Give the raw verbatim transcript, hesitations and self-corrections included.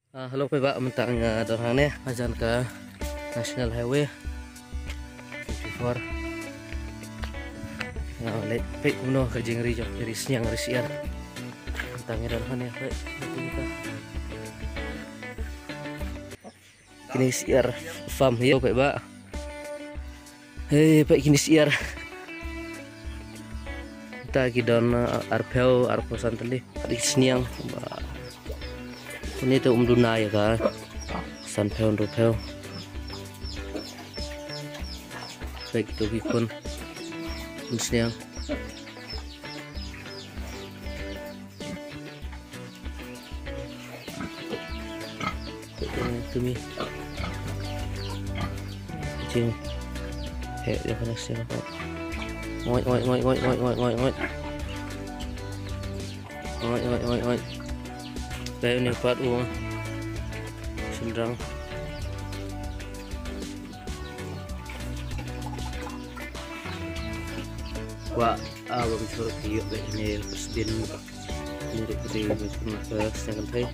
Ah, hello phi ba, mynta nga don hangne hajan ka National Highway fifty-four. Nga leit peit kumno ka jingri jong ki ri sniang ri syiar. Mynta nga don hangne peit. Kine syiar farm hi peit ba. Hei, peit kine syiar. Ta ki don, uh, arphew, arphew san tylli. Ki sniang. Ba. Une te um duna ïa ka. Sanphew, hynriewphew. Peit kito ki khun. Khun sniang. Tumi. Jing. He, ïa ka next ïa ka. Ngoi, ngoi, ngoi. Ngoi, ngoi, ngoi, ngoi. Peit une pat u. Shynrang. Wa, ah, wa bishor ki ïoh leh ne sbin. Ni ruh ki dei ki sbin ka sbin kan thei.